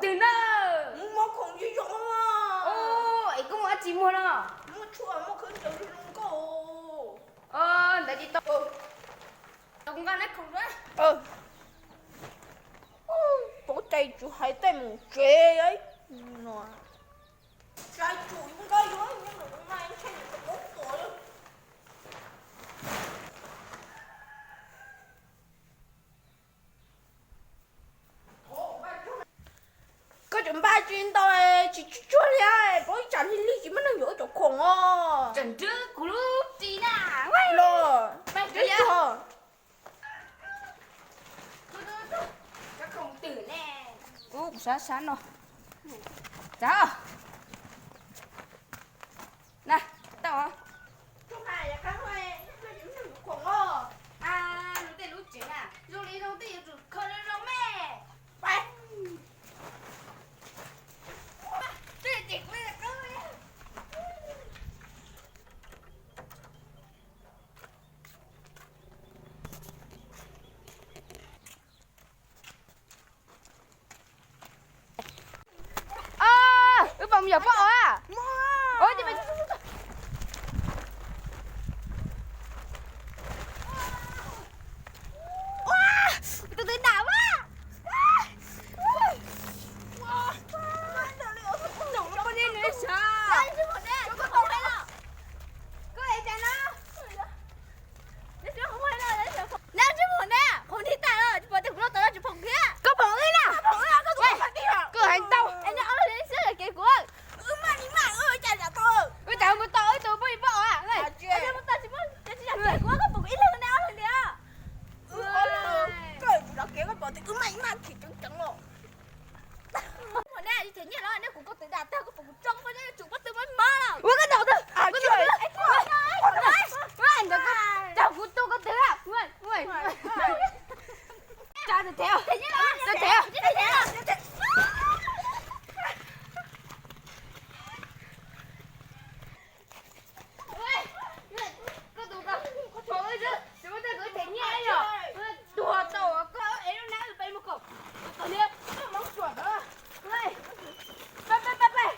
Twg na? Muaj khoom zoo zoo. Es koj muaj dab tsi muag no? Muaj tshuaj, muaj khaub ncaws zoo zoo nkauj. Ntawd tsis tau. Tau nqa neb khoom. Pov cai tsuas hais tej mus tsev no. Cai tsuas nkauj yuav nyob mus ntshe nws tus qub tuam. Koj cov npaj tsis ntau, tsis tsuag tsuag li, pov ib tsam lig lig tsis muaj neeg yuav cov khoom os. Tseem nrwb kuv lub ris na. Los, ub, sab sab no. Tsav. Na, tau. Lub tej lub tsev na zoo li zoo tej yuav tsum kho zoo zoo me. Wb pom yog poj os. Tus twg dam a? Neb tsis pom ne, qhov nti tas los tsis pom tias kuv los tod los tsis pom kiag. Koj pom wb na. Koj hais ntau. Wb tsis mus tau wb tus poj niam poj os. Koj pom ib leeg na ob leeg li. Koj tsis los kev koj pom tias wb maj ib maj chim ceev ceev os. Them nyiaj los nej kuv koj twv dam tag koj pom kuv tso koj poj niam tsum koj twv maj maj. Ua koj ntaus twg? Tag kuv tu koj twv. Tsa them, them, them. Koj tus koj, koj tshuav wb xwb, tsis muaj tej tus them nyiaj yom. Tuag tau koj es lub nab pe mus kom, kom niag koj mov suam ntawd. Pab pab pab pab.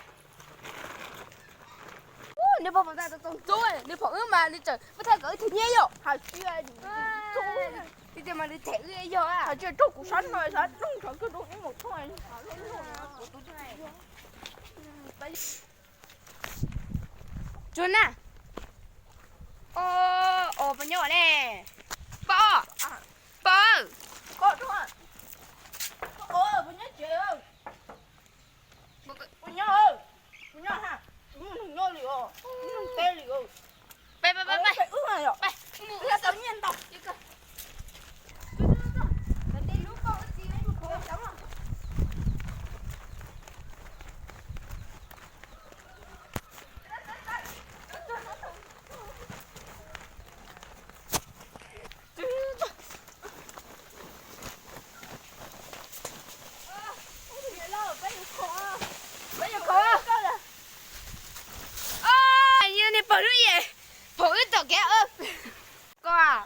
Nws pom pom tau tau ntxub, nws pom wb mas nws tseem muab thaj kom wb them nyiaj yom. Tiag tiag mas nws them wb yog. Hais tias rau kuv sab no sab rooj nrad kawg rau ib mus thooj. Tsuag na. Os, pog nyob ne. Pog, pog. Kuv nyob, kuv nyob ha, kuv nyob li os, kuv nyob teb li os. Peb, peb, peb, peb, wb tau nyiaj ntau. Peb yuav khoom, peb yuav khoom. Niag pog lub ye, pog wb tom kev. Koj,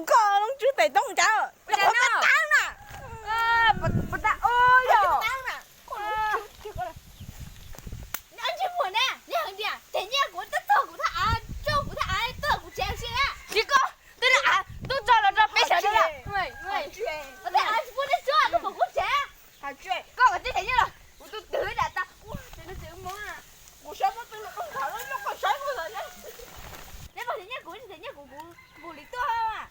koj loo tswb tes toob ncav, tab na. Neb tsis muaj ne, neb hais tias them nyiaj kuv twb txog kuv thaj av, tso kuv thaj av tuaj kuv tsev si na. Tsis koj, twb na av tub tso los rau peb sawv daws. Kuv thaj av tsis pub neb tsuag, koj pom kuv tsev. Koj kom tib them nyiaj los kuv tus twg dam tas, kuv saib muab tus los koj ntham los yog koj saib kuv lawm ne. Neb pom them nyiaj kuv, them nyiaj kuv, kuv mus li tuaj.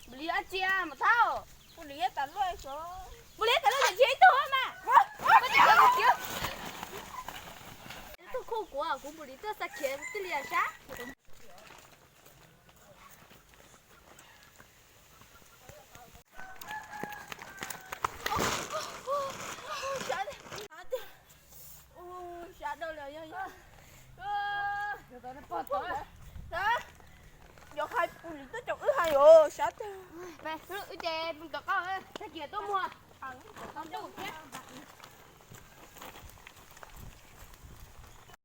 Mus li dab tsi mas thauj? Mus li tas luaj, mus li tas luaj ces ntshe ib tug mas. Koj tsis khav mus kiv. Tuaj khuj kuv, kuv mus li tuaj xa khiav tij li sab. Sab dawb li yog, yog hais pus lis tuaj caum wb hais os, sab tag. Wb ces mus tom qab, tag kis tuaj muag.